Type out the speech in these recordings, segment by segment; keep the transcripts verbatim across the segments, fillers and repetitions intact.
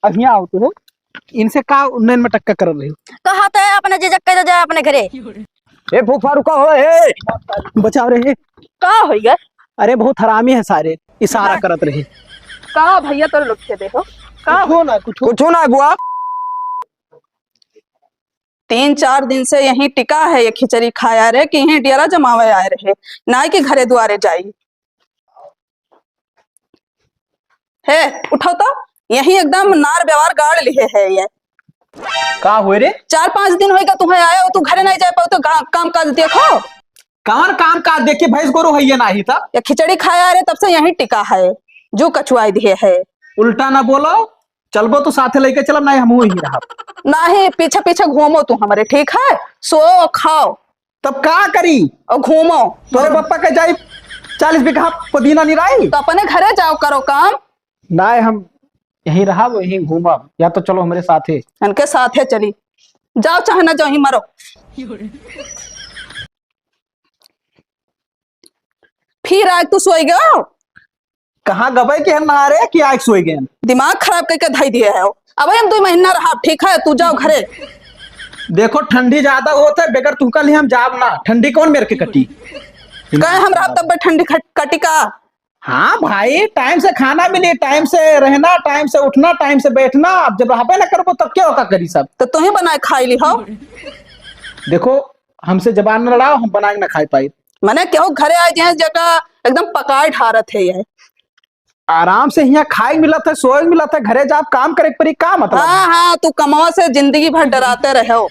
अब हियाँ आओ तू हो। इनसे का नैन मटक्का कर रही हो? कहा तो है अपने जीजा के जा अपने घरे। ए फूफा रुका हो, ए। बचाओ रे, ए। का होइगा? अरे बहुत हरामी है सारे, इशारा करत रही। का भैया तोर लोग के देखो, का कुछो ना, कुछो। कुछो ना बुआ। तीन चार दिन से यहीं टिका है ये खिचड़ी खाया रे, कि यहीं डेरा जमावे आए रहे, नाई के घरे दुआरे जाई। हे, उठो तो, यहीं एकदम नार व्यवहार गाड़ लिहे है ये। का हुए रे? चार पाँच दिन होइगा तुम्हें आए हो, तू घरे नहीं जा पाओ तो गा-, काम काज देखो। कौन काम काज देखी? भैंस गोरू है ये नाही तब। ये खिचड़ी खाया रे, तब से यहीं टिका है, जो कचुआई दिए है। उल्टा ना बोलो, चलबो तो साथे लेके चलब, नहीं हम वहीं रहब। नहीं, पीछे पीछे घूमो तू हमारे, ठीक है? सो खाओ। तब का करी? और घूमो। तोरे पप्पा के जाई चालीस बीघा पुदीना निराई। तो अपने घरे जाओ, करो काम। नाय, हम यहीं रहब, यहीं घूमब, या तो चलो हमरे साथे। इनके साथे चली, जाओ चाहे ना जाओ, यहीं मरो। फिर आके तू सोई गयो? कहाँ गबे के हम ना रे कि आके सोई गए? दिमाग खराब करके धई दिए है। अब हम दो महीना रहा, ठीक है, तू जाओ घरे। देखो, ठंडी ज्यादा होत है, बगैर तुहका लिए हम जाब ना। ठंडी कौन मेर के कटी? कहे हम रहब तब ठंडी खट-, कटी का? हाँ भाई, टाइम से खाना मिली, टाइम से रहना, टाइम से उठना, टाइम से बैठना। अब जब रहबे ना करबो तब क्या होगा करी सब? तो तू ही बनाए खाई ली हो। देखो, हमसे जबान न लड़ाओ, हम बनाए ना खाई पाई। मने केहू घरे आए जे जगह एकदम पकाए ढारत है ये। आराम से हियाँ खाए मिलत है, सोए मिलत है, घरे जाब काम करे के परी, का मतलब? हाँ, हाँ, तू कमवा से जिंदगी भर डराते रहो,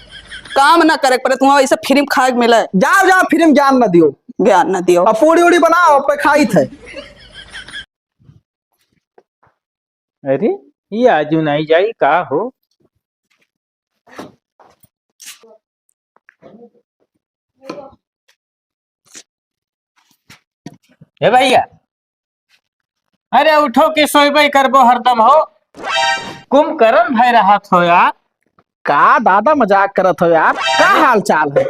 काम ना करे के परे, तुम्हारा ऐसे फ्री में खाए के मिले। जाओ, जाओ, फ्री में ज्ञान न दियो। ज्ञान न दियो। अब पूड़ी उड़ी बनाओ, अब खाई थे। अरे, ये आजू नहीं जाई, का हो? ए भैया, अरे उठो कि सोइबे करबो हरदम हो। कुंभकर्ण भय रहत हो यार। का दादा मजाक करत हो यार? का हाल चाल है?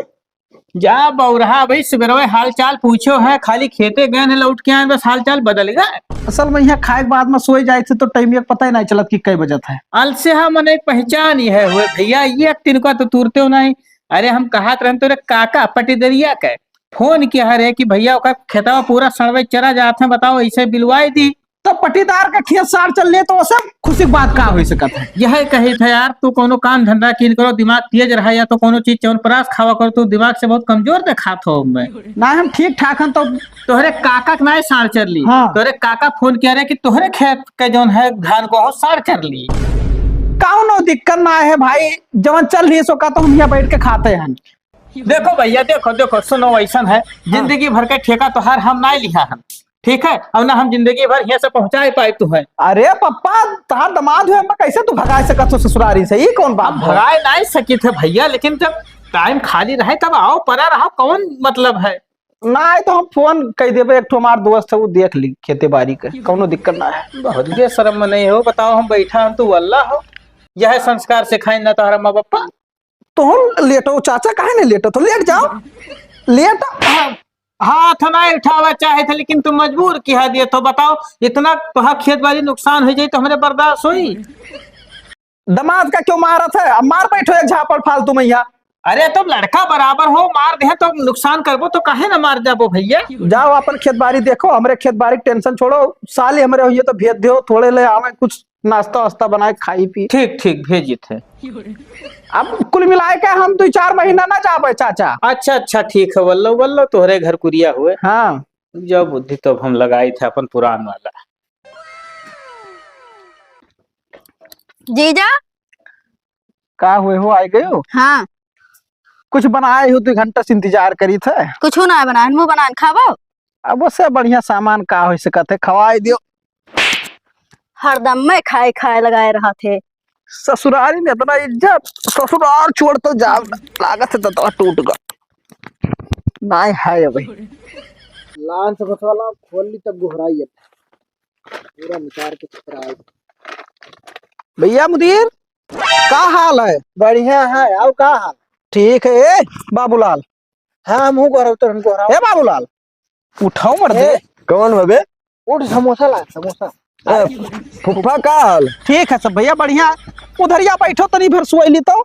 जा बौरहा भाई, सुबेरवे हाल चाल पूछो है, खाली खेते गए हैं, लौट के आए, बस हाल चाल बदल गए। असल में यहाँ खाए के बाद में सोए जाए थे तो टाइम एक पता ही नहीं चलत कि कई बजत है। अलसे हा मन एक पहचान ही है हुए भैया, ये एक तिनका तो तूरते हो नहीं। अरे हम कहत रहन तोरे काका पटीदरिया के, फोन किया है रे कि भैया ओकर खेतवा पूरा सड़वे चरा जात है, बताओ ऐसे बिलवाई दी। तो पटीदार का खेत सार चल ले तो ओसे खुशी की बात का हो सकत है? यह कही था यार, तू कोनो काम धंधा कीन करो, दिमाग तेज रहा, या तो कोनो चीज च्यवनप्राश खावा करो, तू दिमाग से बहुत कमजोर देखात हो मैं। ना हम ठीक ठाक हन तो। तोहरे काका के नाय सार चर ली। हाँ। तोहरे काका फोन किया रे कि तोहरे खेत के जौन है धान को हो सार चर ली। कौनो दिक्कत ना है भाई, जवन चल रही सो का तो हम यहाँ बैठ के खाते हैं। देखो भैया, देखो, देखो, सुनो, ऐसन है, हाँ। जिंदगी भर के ठेका तोहार हम नाय लिहा हन, ठीक है, और ना हम जिंदगी भर यहाँ से पहुँचाए पाए तू है। अरे पप्पा, तोहार दामाद हुए, हम कैसे तू भगाए सकत हो ससुरारी से? ई कौन बात हम है? भगाए नाय सकित है भैया, लेकिन जब टाइम खाली रहे तब आओ, परा रहो, कौन मतलब है? नाय तो हम फोन कह देबे, एक ठो हमार दोस्त है, वो देख ली खेती बाड़ी के, कौनो दिक्कत ना है। बहुत बेशरम नहीं हो, बताओ, हम बैठा हम तू वल्ला हो, यह संस्कार सिखाए ना तोहरा माँ बापा। तुम लेटो चाचा, काहे नहीं लेटो? तो लेट जाओ, लेट। हाँ, हाथ ना उठावा चाहे थे, लेकिन तुम मजबूर किया दिए। तो बताओ, इतना तोहार खेत बाड़ी नुकसान हो जाए तो हमरे बर्दाश्त होई? दामाद का क्यों मारत है? अब मार बैठो एक झापड़ फालतू में यहाँ। अरे, तुम लड़का बराबर हो, मार दे तो नुकसान करबो तो काहे ना मार जाबो भैया? जाओ, अपन खेत बाड़ी देखो, हमरे खेत बाड़ी के टेंशन छोड़ो। साली हमरे होइए तो भेज दियो, थोड़े ले आवे कुछ नाश्ता वास्ता बनाए, खाई पी। ठीक, ठीक, भेजित है। अब कुल मिलाए के हम दो चार महीना ना जाबे, चाचा। अच्छा, अच्छा, ठीक है, वल्लो, वल्लो, तोहरे घर कुरिया हुए। हाँ। जब बुद्धि तब हम लगाई थे अपन पुरान वाला। जीजा। का हुए हो, आए गए हो? हाँ। कुछ बनाए हो, दो घंटा से इंतजार करी थे। कुछ ना बनाए, मुँह बनाए खाबो। अब उससे बढ़िया सामान का हो सकत है, खवाए दियो। हरदम मैं खाए खाए लगाए रहा थे। ससुरारी में इतना इज्जत, ससुराल छोड़ तो जाओ ना, लागत है तो टूट गया। नाय है भाई। लान से बसवाला खोल ली तब गोहराई अब। पूरा निकाल के छितराई। भैया मुदीर, का हाल है? बढ़िया है, आओ का हाल? ठीक है। ए बाबूलाल। हाँ, हम हूँ गोहराऊ, तो हम गोहराऊ। ए बाबूलाल, उठाओ मर्दे। ए, कौन बा बे? उठ, समोसा ला, समोसा। ए, फूफा का हाल? ठीक है सब भैया, बढ़िया। उधरिया बैठो, तनी भर सोई ली तो।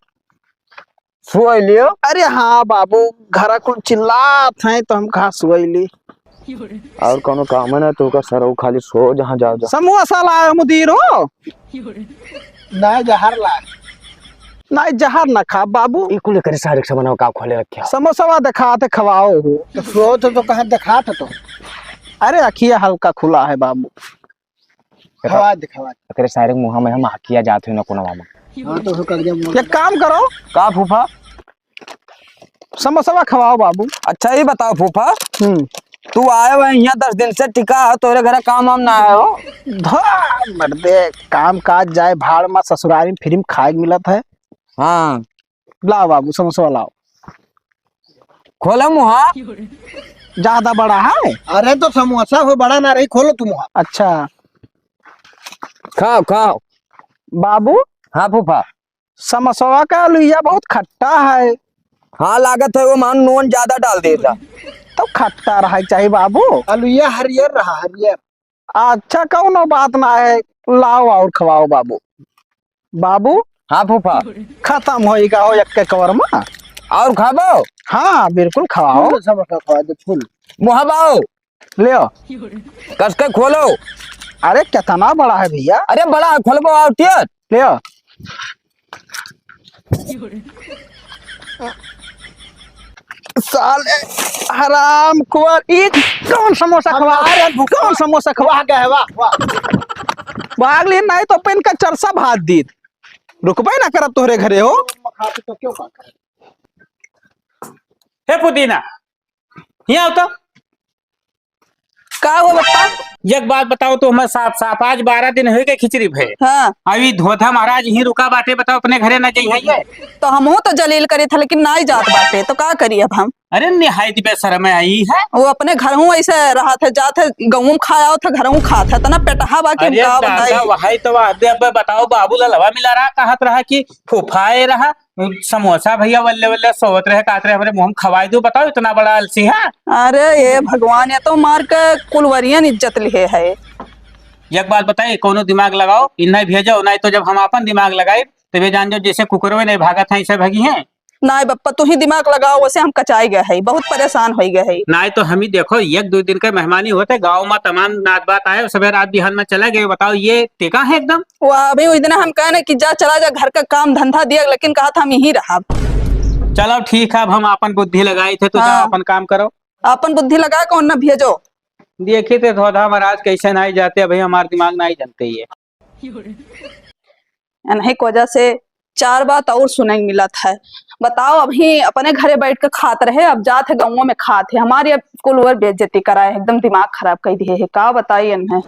सोई लियो? अरे हाँ बाबू, घरा कुल चिल्लात हैं तो हम कहा सोई ली। और कौनो काम है ना तो का सरऊ, खाली सो जहाँ जाओ जा। समोसा लाए मुदीर हो? ना जहर ला। ना जहर ना खा बाबू। ई कुल करे सारे सामान का खोले रखे हो? समोसा देखाते खवाओ हो। तो सो तो, तो कहाँ देखात तो? अरे अखिया हल्का खुला है बाबू। खवा दे, खवा दे। एकरे सारे मुँह में हम हकिया जात हुई ना कोनो मामा। हाँ, तो हो कर दिया मुँह। एक काम करो। का फूफा? समोसवा खवाओ बाबू। अच्छा, ये बताओ फूफा, हम्म। तू आए हुए यहाँ दस दिन से टिका है, तोरे घर काम वाम ना आए हो? धो, मर्दे, काम काज जाए भाड़ में, ससुरारी में फ्री में खाए के मिलत है। हाँ। लाओ बाबू, समोसा लाओ। खोलो मुहा। ज्यादा बड़ा है? अरे तो समोसा हो, बड़ा ना रही, खोलो तुम मुहा। अच्छा। खाओ, खाओ। बाबू। हाँ फूफा। समोसवा का लुइया बहुत खट्टा है। हाँ, लागत है वो मान नून ज्यादा डाल देता। तो खट्टा रहा चाहिए बाबू। अलुइया हरियर रहा, हरियर। अच्छा, कौनो बात ना है, लाओ और खवाओ बाबू। बाबू। हाँ फूफा। खत्म होइगा हो एक के कवर में। और खाबो? हाँ, बिल्कुल खवाओ। फूल समोसा खवा दे, फूल। मुहा बाओ। लियो। कस के खोलो। अरे, कितना बड़ा है भैया। अरे, बड़ा है, खोलबो और टियर। लियो। साले हराम खोर, ई कौन समोसा खवा? अरे, कौन समोसा खवा? वाह, गए, वाह, वाह। भाग ली, नहीं तो अपन का चरसा भात दीत। रुकबे ना करब तोहरे घरे हो। खाते तो क्यों बात करे? हे पुदीना, हियाँ आओ तो। का हुआ बप्पा? एक बात बताओ तो हमें साफ साफ, आज बारह दिन होइगे खिचड़ी भये। हाँ। अभी धोधा महाराज यहीं रुका बाटे, बताओ अपने घरे ना जइहैं ये। तो हमहू तो जलील करी था, लेकिन नाई जात बाटे, तो का करी अब हम? अरे निहायत बेशरम आई है। वो अपने घरहू ऐसे रहत है, जात है, गँवू में खाए आवत है, घरहू खात है, इतना पेटहा बा कि हम अरे का दादा, बताई। वही तो बात है। अब बताओ, बाबू ललवा मिला रहा, कहत रहा कि फूफा आए रहा, समोसा भैया वल्ले वल्ले सोवत रहे, कहत रहे, "हमरे मुँह में खवाई दो।" बताओ, इतना बड़ा आलसी है। अरे ये भगवान, ये तो मार के कुलवरियन इज्जत लिहे है। एक बात बताई, कौनो दिमाग लगाओ, इन्हें भेजो, नहीं तो जब हम आपन दिमाग लगाई, तब ये जान जाओ, जैसे कुकुरवे नहीं भागत हैं, ऐसे भागी हैं। नाई बप्पा, तू ही दिमाग लगाओ, वैसे हम कचाई गए है, बहुत परेशान होई गए है। नाई तो हम ही देखो, एक दो दिन के मेहमानी होते, गाँव में तमाम नात बात आए, सबे रात बिहान में चले गए। बताओ, ये टेका है एकदम? वो अभी उस दिन हम कहे ना कि जा, चला जा, घर का काम धंधा दिया, लेकिन कहा था हम यहीं रहब। चलो ठीक है, अब हम आपन बुद्धि लगाई थे, तो जाओ हाँ। आपन काम करो। आपन बुद्धि लगा के उन्हें भेजो। देखी थे धोधा महाराज कैसे नाई जाते, अभी हमार दिमाग नाई जनते ये। इन्हीं की वजह से चार बात और सुने के मिलत है। बताओ, अभी अपने घरे बैठ के खात रहे, अब जात है गँवों में खात है। हमारी अब कुल और बेइज्जती कराए है, एकदम दिमाग खराब कर दिए है। का बताई इन्हें?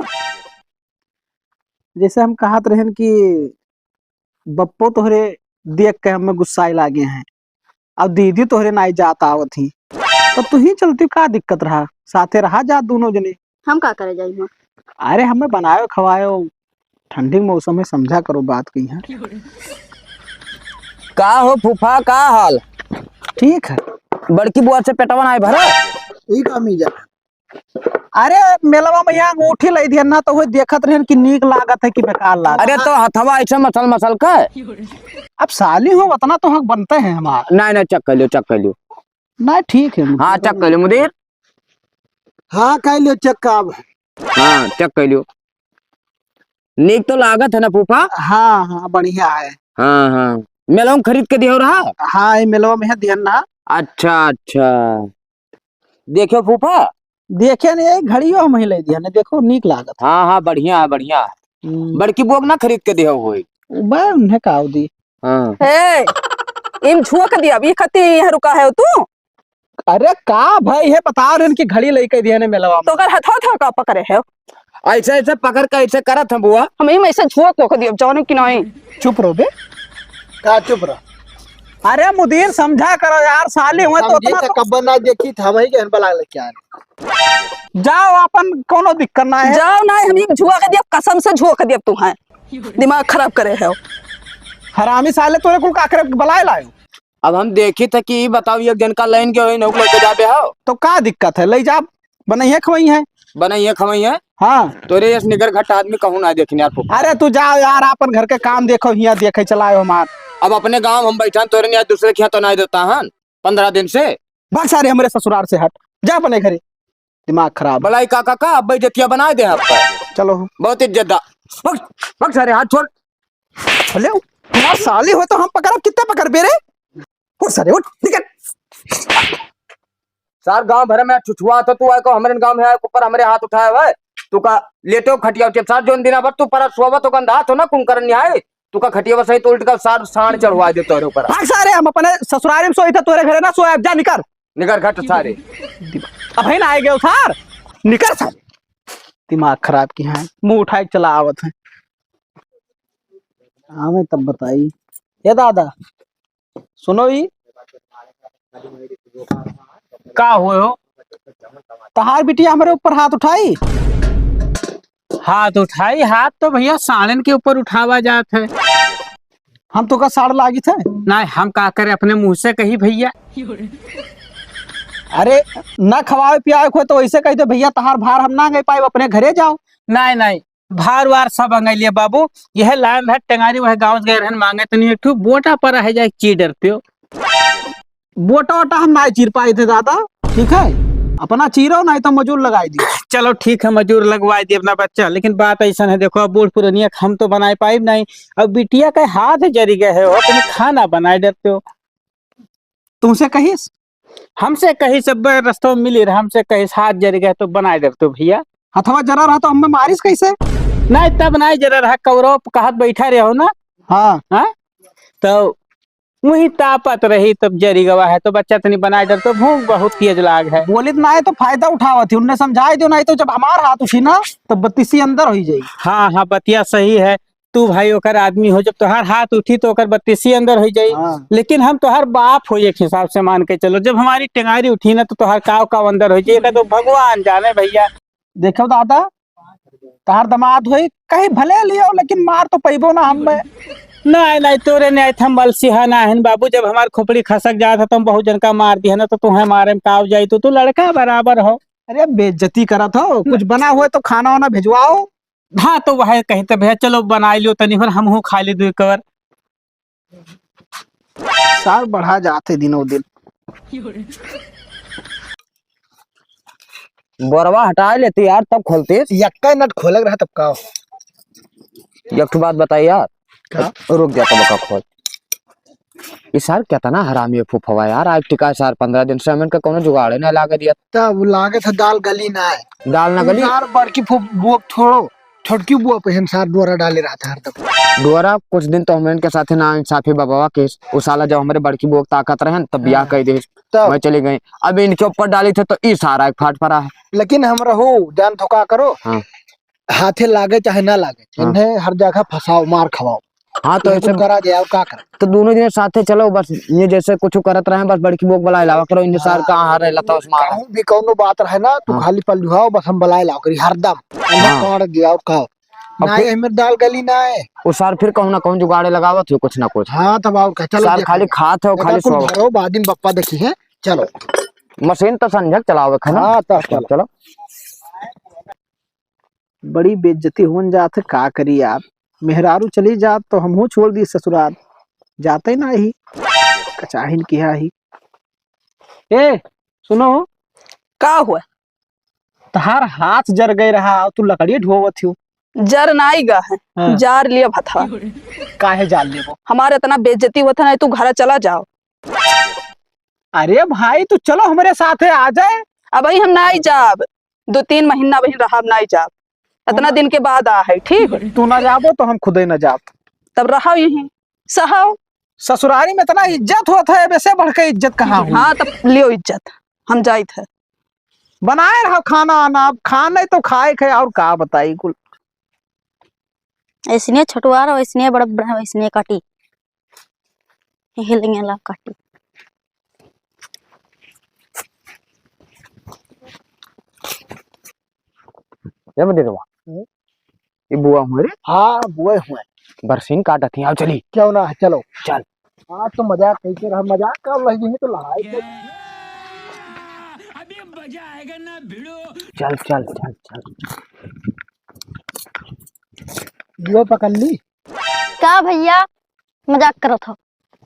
जैसे हम कहत रहन कि बप्पो तोहरे देख के हमें गुस्साए लागे हैं, अब दीदी तोहरे नाई जात आवत ही, तो तू ही चलती, का दिक्कत रहा? साथे रहा जात दोनों जने। हम का करे जाई हुआँ? अरे हमें बनायो खवायो, ठंडी मौसम है, समझा करो बात कही है। का हो फूफा, का हाल? ठीक है। बड़की बुआ से पेटवा नाई भरा? ई का मिल जा? अरे मेलवा में यहाँ अंगूठी लई दिहन ना, तो वो देखत रहन कि नीक लागत है कि बेकार लागत। अरे तो हथवा ऐसे मसल मसल के। अब साली हो, उतना तो हक बनते हैं हमार। नहीं, नहीं, check कर लियो, check कर लियो। नहीं, ठीक है। हाँ, check कर लियो मुदीर। हाँ, कर लियो check का अब। हाँ, check कर लियो। नीक तो लागत है ना फूफा? हाँ, हाँ, बढ़िया है। हाँ, हाँ। मेलवा में खरीद के दियो रहा? हाँ, ये मेलवा में है दिहन ना। अच्छा, अच्छा। देखो फूफा। देखे नहीं, ये घड़ियो हम ही ले दिया ने, देखो नीक लागत। हाँ, हाँ, बढ़िया है, बढ़िया है। हम्म। बड़की बुआ के ना खरीद के दिया होई। बा, उन्हें का दी। हाँ। ए, इम झुआ के दिया, अभी खत्ती यहाँ रुका है तू? अरे का भाई है, बता रहे कि घड़ी लेके दिया ने मेलवा में। तो कर हथवा थवा का पकड़े है? ऐसे, ऐसे पकड़ के ऐसे करत हम बुआ। हम इम ऐसे झुआ को के दिया, जाने कि नहीं। चुप रहो बे। का चुप रहो? अरे मुदीर, समझा करो यार, साली हुए तो समझी उतना तो तो कब्बन ना देखी था, वही के बला लेके आ रहे। जाओ, अपन कोनो दिक्कत ना है। जाओ ना, हम एक झुआ के दिया, कसम से झुआ के दिया तू है। दिमाग खराब करे है। हरामी साले, तोरे कुल का करे बलाए लायो? अब हम देखी थे कि ई बताओ, एक दिन का लाइन के होई, नौक लेके जाबे हो। तो का दिक्कत है, ले जा, बनइहे खवइहे। बनाइए, खवाइए। हाँ। तोरे यस निगर घट आदमी कहूँ ना देखने यार फूफा। अरे तू जा यार, अपन घर के काम देखो, हियाँ देखे चलायो हमार। अब अपने गाँव हम बैठा, तोरे ने यार दूसरे के यहाँ तो ना देता हन पन्द्रह दिन से। भाग सारे हमरे ससुराल से हट, जा अपने घरे। दिमाग खराब। बलाई काका का अब बेइज्जतिया बनाए दे आपका। चलो। बहुत इज्जतदार। भाग, भाग सारे, हाथ छोड़। अरे, तुम्हार साली हो तो हम पकड़ब, कित्ते पकड़बे रे? उठ सारे, उठ, निकल। सार गाँव भर में छुछुआ तो तू आए को हमरे गाँव में आए ऊपर हमरे हाथ उठाए हुए। तू का लेटो खटिया उठिया सार जोन दिना भर तू पर सोवत हो गंधा हाथ हो ना कुंकरन नहीं आए। तू का खटिया बस तो उल्ट का सार साँड़ चढ़वा दे तोरे ऊपर। भाग सारे, हम अपने ससुराल में सोई था, तोरे घरे ना सोए, अब जा निकर। निकर घट सारे। अब है ना आए गए सार, निकर सार। दिमाग खराब की है, मुँह उठाए के चला आवत है। आवे तब बताई। ए दादा, सुनो ई। का हुए हो? तहार बिटिया हमरे ऊपर हाथ उठाई। हाथ उठाई? हाथ तो भैया साड़न के ऊपर उठावा जात है। हम तो का साड़ लागित है? नहीं, हम का करे, अपने मुँह से कही भैया। अरे, ना खवावे पियावे को तो ऐसे कही दे, "भैया, तहार भार हम ना अंगे पाइब, अपने घरे जाओ।" नहीं, नहीं, भार वार सब अंगैलिए बाबू, यह लाइन है टेंगारी, वह गाँव गए रहन मांगे, तनी एक ठो बोटा पर है जाए, चीर डरते हो। बोटा वोटा हम ना चीर पाई थे दादा, ठीक है, अपना चीरो नहीं तो मजूर लगाई दियो। चलो ठीक है, मजूर लगवाई दिए अपना बच्चा, लेकिन बात ऐसा है, देखो अब बूढ़ पुरनिया हम तो बनाए पाइब नहीं, अब बिटिया का हाथ जरी गए है, अपनी खाना बनाए डरते हो। तुमसे कहिस? हमसे कहिस, सब रस्तों में मिली रहा, हमसे कहिस हाथ जरी गए तो बनाए डरते हो भैया। हथवा जरा रहा तो हमें मारिस कैसे? नहीं तब नहीं जरा रहा, कौरव कहत बैठा रहे हो ना। हाँ। हाँ? तो वही तापत रही तब जरी गवा है, तो बच्चा तनी बनाए डर, तो भूख बहुत तेज लाग है। बोलित ना है तो फायदा उठावत ही, उनने समझाए दो, नहीं तो जब हमार हाथ उठी ना, तब बत्तीसी अंदर होई जाई। हाँ, हाँ, बतिया सही है। तू भाई ओकर आदमी हो, जब तोहार हाथ उठी तो ओकर बत्तीसी अंदर होई जाई। हाँ। लेकिन हम तोहार बाप हो, एक हिसाब से मान के चलो, जब हमारी टेंगारी उठी ना तो तोहार काव काव अंदर होई जाई, एका तो भगवान जाने भैया। देखो दादा, तहार दमाद होई, कहीं भले लियो, लेकिन मार तो पैबो ना हम। नहीं, नहीं, तोरे न्याय थम बल सिहा ना हन बाबू, जब हमार खोपड़ी खसक जात है, तो हम बहुत जन का मार दिया ना, तो तुम्हें मारे में काव जाई, तो तू लड़का बराबर हो। अरे, बेइज्जती करत हो, कुछ बना हुए तो खाना वाना भिजवाओ। हाँ, तो वह कहीं तो भैया, चलो बनाई लियो तनी भर, हम हूँ खा ली दुई कवर। सार बढ़ा जात है दिनों दिन। बोरवा हटा लेती यार, तब खोलती। यक्का नट खोलक रहा तब का? एक ठो बात बताई यार। का? रुक जा, तब का खोल। ई सार केतना हरामी फूफवा यार, आज टिका सार पन्द्रह दिन से हमन का कोनो जुगाड़े ना लागे दिया। तब लागत है दाल गली ना है। दाल ना गली? सार बड़की फूफ बुआ छोड़ो, छोटकी बुआ पे हम सार डोरा डाले रहता हरदम। डोरा कुछ दिन तो हमन के साथे ना इंसाफी बाबा के, उ साला जब हमरे बड़की बुआ के ताकत रहन तब बियाह हाँ। कर दे। तब? मैं चली गई, अब इनके ऊपर डाली थे तो ई सारा एक फाट पड़ा है। लेकिन हम रहो जान तो का करो। हाँ। हाथे लागे चाहे ना लागे, हाँ। इन्हें हर जगह फंसाओ, मार खवाओ। हाँ, तो इन्हें ऐसे कुछ करा दे, और का करा? तो दोनों जने साथे चलो, बस ये जैसे कुछ करत रहे, बस बड़की बुआ के बुलाए लावा करो, इन्हें सार हाँ। कहाँ हार रहला था उस मार। कहूँ भी कौनो बात रहे ना, तू हाँ। खाली पल्लुआओ, बस हम बुलाए लाओ करी हरदम। इन्हें हाँ। काट दिया और कहो। अब ना फिर ये हमें दाल गली ना है। वो सार फिर कहूँ ना कहूँ जुगाड़े लगावत हो कुछ ना कुछ। हाँ, तब और का, चलो सार देखो। खाली खात हो, देखो खाली तुम सो। घरो बाद में बप्पा देखी है, चलो। मशीन तो संझक चलावे है ना? हाँ, तब चलो। चलो। बड़ी बेइज्जती होन जात है, का करी यार। मेहरारू चली जात तो हमहू छोड़ दी ससुराल, जाते ना ही, कचाहिन किहा ही। ए, सुनो। का हुआ? तहार हाथ जर गए रहा, तू लकड़ी ढोवत हो। जर नाई गा है, हाँ। जार लिया भथवा। काहे जार लेबो? हमारे इतना बेइज्जती होत है ना, तू घरा चला जाओ। अरे भाई, तू चलो हमरे साथे आ जाए। अबही हम नाई जाब, दो तीन महीना अबही रहब, नाई जाब। इतना दिन के बाद आ है, ठीक? तू ना जाबो तो हम खुदे ना जाब। तब रहो यहीं, सहो। ससुरारी में इतना इज्जत होत है, वैसे बढ़ के इज्जत कहाँ हुई? हाँ, तब लियो इज्जत, हम जाइत है। बनाए रहो खाना आना, अब खाना ही तो खाए के, और का बताई कुल। ऐसने छोटुआ रहो, ऐसने बड़ा, बड़ा, ऐसने काटी। यही लेंगे ला काटी। ए बडेरवा, हम्म? ये बुआ हुए रे? हाँ, बुआ हुए। बरसीन काटत ही, आओ चली। क्यों ना, चलो। चल। आज तो मजाक कैसे रहा, मजाक का लग गई तो लड़ाई के। चल, चल, चल, चल। बुआ पकड़ ली। का भइया, मजाक करत हो?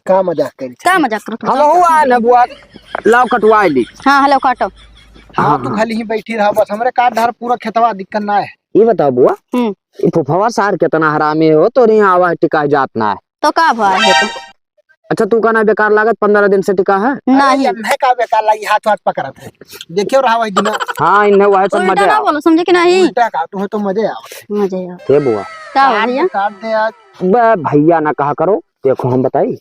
का मजाक करी? का मजाक करत हो? हमहू आए न बुआ, लाओ कटवाए ली। हाँ, हेलो, काटो। हाँ, हाँ, तू हाँ। खाली ही बैठी रहा बस, हमरे काट धार पूरा खेतवा, दिक्कत ना है। ये बताओ बुआ, हम्म। ये फुफवा सार कितना हरामी हो, तोरे यहाँ आवा है, टिका जात ना है। तो का भवा है तो? अच्छा, तू का ना बेकार लागत, पन्द्रह दिन से टिका है? अरे, नहीं। ये मैं का बेकार लागी, हाथ वाथ पकड़त है। देखियो रहा वही दिन। हाँ, इन्हें वह सब उल्टा मजे ना आओ। बोलो, समझे कि नहीं? उल्टा का, तुम्हें तो मजे आओ। मजे आओ। हे बुआ। का हो काट दे, भइया? काट दे आज। बे भइया ना कहा करो, देखो हम बताई।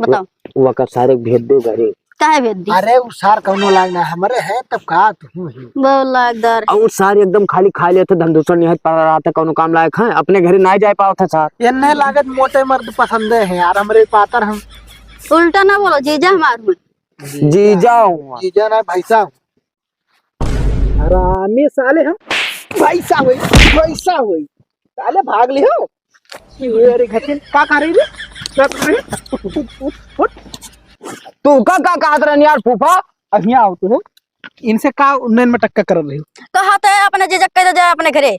बताओ। वो, वो का सारे भेज दे घरे। काहे भेज दी? अरे, उ सार कौनो लाग ना, हमरे है, तब का तू ही। बहुत लागदार। और उ सार एकदम खाली खा लेते, धन दूसर निहाय पड़ा रहता, कौनो काम लायक है, अपने घरे ना जाए पावत है सार। एन्ने लागत मोटे मर्द पसंदे है यार, हमरे पातर हम। उल्टा ना बोलो, जीजा हमार हुए। जीजा हूँ। जीजा ना, भाई साहब। हरामी साले हम। पैसा होई, पैसा होई। साले भाग लिहो। ये रे घटिन, का कर रही रे? का कर रही? उठ, उठ, उठ, उठ। तू का, का कहत रहनी यार फूफा? अब यहाँ आओ तू। इनसे का उन्नयन में टक्का कर रही हो? कहत है अपने जीजा के कह दे जाए अपने घरे।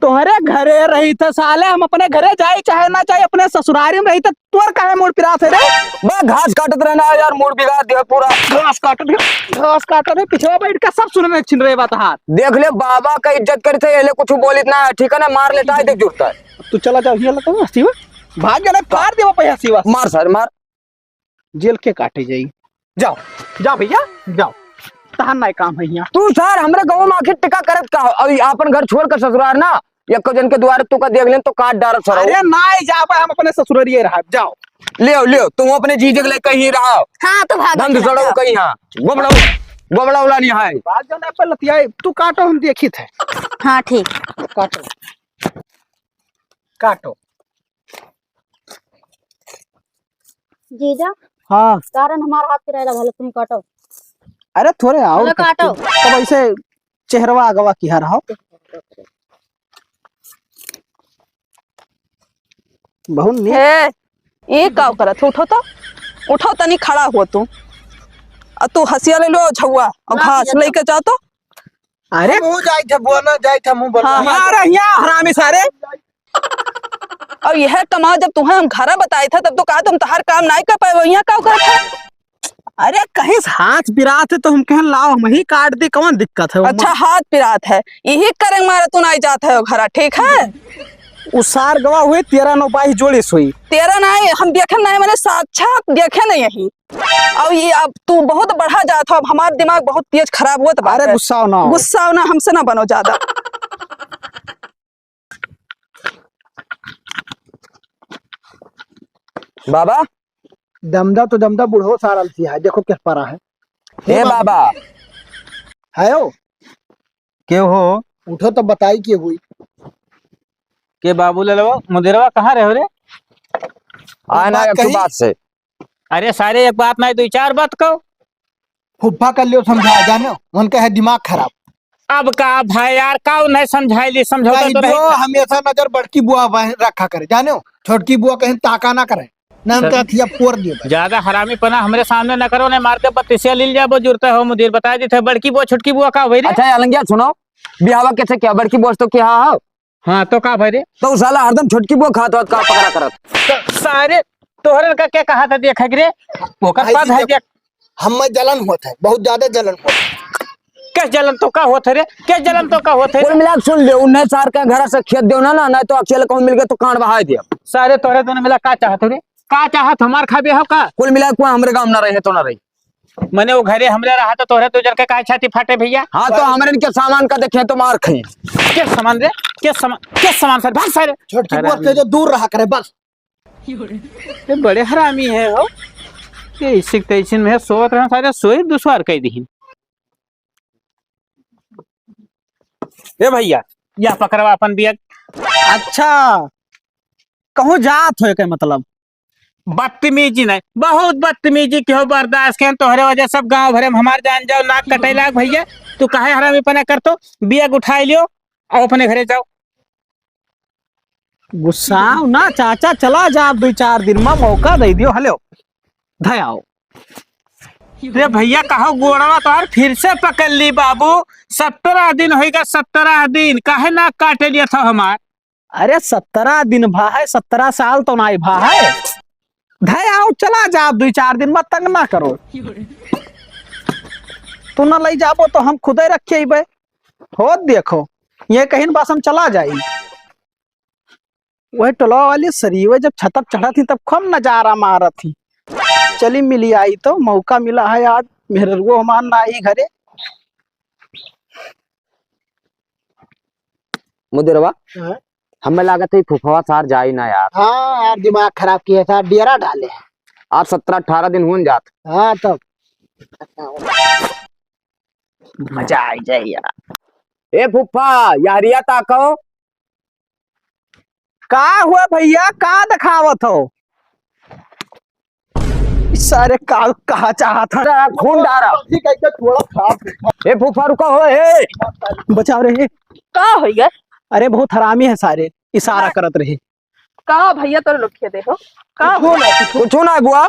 तोहरे घरे रही थे साले, हम अपने घरे जाई चाहे ना जाई, अपने ससुरारी में रही थे, तोर काहे मूड़ पिरात है रे? बे घास काटत रहना है यार, मूड़ बिगाड़ दिया पूरा। घास काटत है, घास काटत है, पिछवा बैठ के सब सुनने छिन रहे बात हाथ। देख ले बाबा का इज्जत करी थे, ये ले कुछ बोलित ना है, ठीक है ना, मार लेटा है, देख जुड़ता है। तू चला जाओ, ये लगता है हंसी में। भाग जाना, फाड़ देवा पे हंसी बस। मार सारे, मार। जेल के काटे जाई। जाओ, जाओ भइया, जाओ। तहार नाय काम है यहाँ। तू सार हमरे गाँव में आखिर टिका करत का हो? अभी आपन घर छोड़ के ससुरार ना, यक्को जन के दुआरे तू का देख लेन तो काट डारत सरो। अरे नाय जाबे, हम अपने ससुररिये रहब, जाओ। लियो, लियो, तू अपने जीजे के लेके कहीं रहो। हाँ, तो भाग धन चला दूसरा जाओ। कहीं हाँ। गोबड़ाऊ, गोबड़ाऊ लानी है। भाग जाना पे लतियाए, तू काटो, हम देखित है। हाँ, ठीक। काटो। काटो। जीजा, हाँ। कारण हमारा हाथ पिराए लगा, तुम काटो। अरे थोड़े आओ, चलो काटो। तब ऐसे चेहरवा अगवा की हर हो। बहुत नीक। हे, ये का करत हो? उठो तो, उठो तनी, खड़ा हो तू। आ तू हसिया ले लो झउआ और ना, घास ये तो लेके जाओ तो। अरे हम मुँह जाई थे, बुआ ना जाई थे, मुँह बना। हाँ, हाँ। यार, यहाँ हरामी सारे। और यह कमा जब तुम्हें हम घरा बताई था, तब तो कहा तुम तहार काम नाई कर पाए, यहाँ का करत है? अरे, कहीं से हाथ पिरात है तो हम कहें लाओ, हम ही काट दे, कौन दिक्कत है? अच्छा, हाथ पिरात है, यही करे मारे तू नाई जात है घरा, ठीक है? उ सार गवा हुए, तेरह नौ बाईस जोड़िस हुई। तेरह नाई, हम देखे नाई, मैंने साक्षात देखे नहीं यही। अब ये, अब तू बहुत बढ़ा जात हो, अब हमार दिमाग बहुत तेज खराब होत बा। अरे गुस्साओ ना हो। गुस्साओ ना, हमसे ना बनो ज्यादा। बाबा। दमदा तो दमदा बुढ़ो सारल सी है, देखो किस परा है। हे बाबा। है हो? के हो? उठो तो बताई के हुई। के बाबू ललवा, मुदिरवा कहाँ रहे हो रे? आए ना बात एक ठो कही? बात से। अरे सारे, एक बात नहीं, दो चार बात कहो। फुफ्फा कर लियो समझा, जानो, उनका है दिमाग खराब। अब का भाई यार, का उन्हें समझाई ली, समझौता कही तो दियो, रही। हमेशा नजर बड़की बुआ बह-, रखा करे, जानो, छोटकी बुआ कहीं ताका ना करे, ना सर, उनका अथिया फोड़ दियो भाई। ज्यादा हरामीपना हमरे सामने न करो, नहीं मार के बत्तीसिया लील जाबो, जुरते हो मुदीर, बता दी थे, बड़की बुआ, छोटकी बुआ का हुई रे? अच्छा, अलंगिया सुनो, बिहावा कैसे क्या, बड़की बुआ तो क्या हो? हाँ, तो का भई रे? तो उ साला हरदम छोटकी बुआ खात होत का पकड़ा करत? तो सारे तोहरे का क्या कहा था, देख है कि रे, ओकर भाई पद जी, है देख, देख। हम्मे जलन होत है, बहुत ज्यादा जलन होत है। किस जलन तो का होत है रे? किस जलन तो का होत है रे? कुल मिला के सुन लियो, उन्नीस साल के घर से खेत देव ना, ना, नहीं तो अकेले कहूँ मिल गए तो कांड बहाई दिया। सारे तोहरे दोनों मिला का चाहत हो रे? का चाहत हो, मार खाबे हो का? कुल मिला के कोई हमरे गाँव ना रहे तो ना रही। मने वो घरे हमरे रहा तो तोहरे तो जर के काहे छाती फाटे भैया? हाँ, तो हमरे इनके सामान का देखे तो मार खाई। के सामान रे? के सामान? के सामान सर? भाग सारे। छोटकी अरे बोल के जो दूर रहा करे बस। ये बड़े हरामी है हो। ये इसिक तैसिन में सोवत रहे सारे, सोई दुश्वार कह दीहिन। ए भैया, या पकड़वा अपन बियग। अच्छा, कहूँ जात हो के मतलब? बदतमीजी नहीं, बहुत बदतमीजी की हो, बर्दाश्त के तोहरे वजह सब गांव भरे में हमार जान जाओ, नाक कटे लाग भैया। तू काहे हरामीपना करतो? बियग उठाई लियो और अपने घरे जाओ। गुस्साओ ना चाचा, चला जा, अब दो चार दिन में मौका दे दियो। हेलो, धयाओ। रे भइया, कहो गोड़वा तोहार फिर से पकड़ ली बाबू। सत्रह दिन होइगा, सत्रह दिन, काहे नाक काटे लिया था हमार? अरे सत्रह दिन भा है, सत्रह साल तो नाई भा है। धै आओ, चला जा दुइ चार दिन, मत तंग ना करो। तू ना लई जाबो तो हम खुदे रखे अइबे। हो देखो, ये कहीं बस हम चला जाई। वही टोलवा वाली सरीवे जब छतप चढ़त ही तब खूब नजारा मारत ही। चली मिली आई तो मौका मिला है आज, मेहररुओ हमार ना आई घरे। मुदिरवा, हाँ? हमें लागत है फुफवा सार जाई ना यार। हाँ यार, दिमाग खराब किया था, डेरा डाले। आज सत्रह अठारह दिन हुन जात। हाँ तब। मजा आई जाए यार। ए फुफा, यारिया ताको। का हुआ भइया, का देखावत हो? सारे का कहा चाहत है? खून डारा। ठीक है, क्या थोड़ा खा। ए फूफा रुका हो, ए। बचाओ रे। का होइगा? अरे बहुत हरामी है सारे, इशारा करत रहे। का भइया तोरे लोग खेदे हो? का कुछो ना, कुछो। कुछो ना बुआ।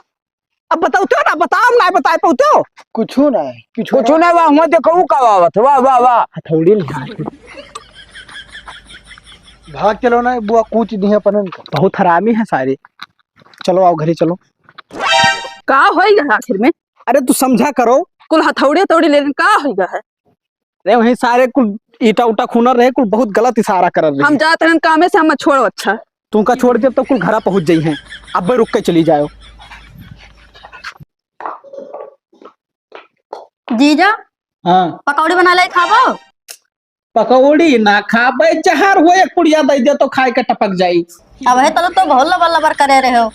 अब बताओ तो ना, बताओ ना, बताए पाओ तो। कुछो ना है, कुछो कुछो ना। ना, वाह, हुआ देखो, वो का आवत है, वाह, वाह, वाह। हथौड़ी ले हाथ। भाग चलो ना, बुआ कूच दी है अपनन को। बहुत हरामी है सारे। चलो आओ घरे चलो। का होइगा आखिर में? अरे तू समझा करो। कुल हथौड़ी हथौड़ी ले लेन, का होइगा है? अरे वहीं सारे कुल ईटा उटा खूनर रहे, कुल बहुत गलत इशारा करत रहे। हम जात रहन कामे से, हम छोड़ो। अच्छा। तुमका छोड़ देब तो कुल घरा पहुँच जइहैं। अब्बे रुक के चली जाओ। जीजा, हाँ। पकौड़ी बना ले खाबो? पकौड़ी ना खाबे, जहर हुए एक पुड़िया दे दे तो खाए के टपक जाई। अब है तो, तो बहुत लबर लबर करे रहे हो।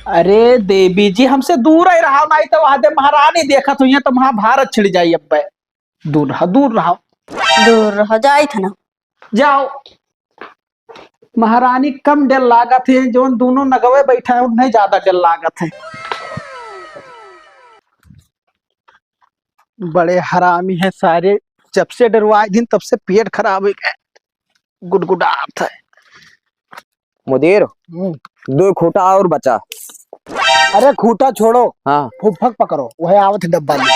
अरे देवी जी, हमसे दूर ही रहा, नहीं तो वहां दे महारानी देखत हुई है तो महाभारत छिड़ जाई। अब्बे दूर रहा, दूर रहा। दूर रहा, जाई थे ना। जाओ। महारानी कम डर लागत है, जौन दोनों नगवे बैठा है, उन्हें ज्यादा डर लागत है। बड़े हरामी हैं सारे, जब से डरवाए दिन तब से पेट खराब हो गया, गुदगुदात है। मुदीर, हम्म। दो खूंटा और बचा। अरे खूंटा छोड़ो, हाँ। फुफक पकड़ो, वह आवत है डब्बा ले।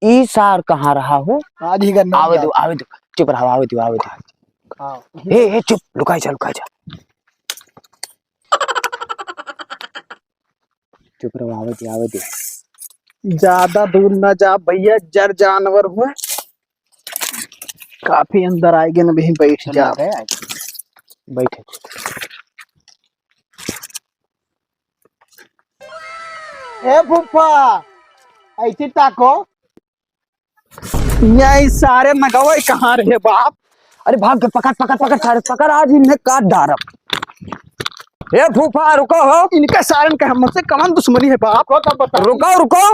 ई सार कहाँ रहा हो? आज ही करना आवे है। दो, आवे दो, चुप रहो, आवे दो, आवे दो। हाँ। हे, हे, चुप, लुकाई जा, लुकाई जा। चुप रहो, आवे दे, आवे दे। ज्यादा दूर ना जा भइया, जर जानवर हुए। काफी अंदर आए गए ना, वहीं बैठ जा। बैठे। ए फूफा, ऐसी ताको। ये सारे नगवे कहाँ रहे बाप? अरे भाग के पकड़, पकड़, पकड़, सारे पकड़, आज इन्हें काट डारब। ए फूफा, रुको हो। इनके सारन के हमसे कवन दुश्मनी है बाप? रुको, रुको।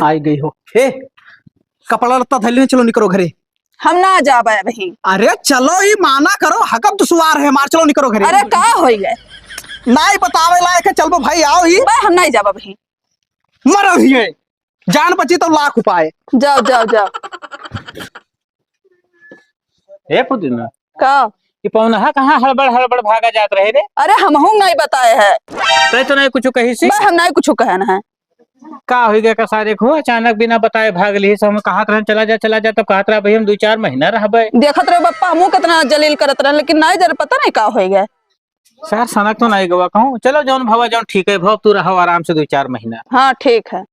आई गई हो। हे, कपड़ा लत्ता धइले, चलो निकरो घरे। हम ना जाबे अबही। अरे चलो, ई माना करो, हकम दुश्वार है मार, चलो निकरो घरे। अरे का होई गए? नाई बतावे लायक है, चलबो भाई, आओ ई। बे, हम नाई जाबे अबही। मरो ही है, जान बची तो लाख उपाय। जाओ, जाओ, जाओ। हे पुदीना। का? ई पौनहा कहाँ हड़बड़ हड़बड़ भागा जात रहे रे? अरे हमहू नाई बताए है। तै तो नाई कुछ कही सी? बे, हम नाई कुछ कहन है। का होई गया कसारे को? अचानक बिना बताए भाग ली से। हम कहत रहन चला जा, चला जा, तब कहत रहा भाई हम दो चार महीना रहबे। देखत रहे बप्पा, हमहू कितना जलील करत रहन, लेकिन नाई जर पता नहीं का होई गया। सर सनक तो नाई गवा कहूँ। चलो जौन भवा जौन ठीक है, भव तू रहो आराम से दो चार महीना। हाँ ठीक है।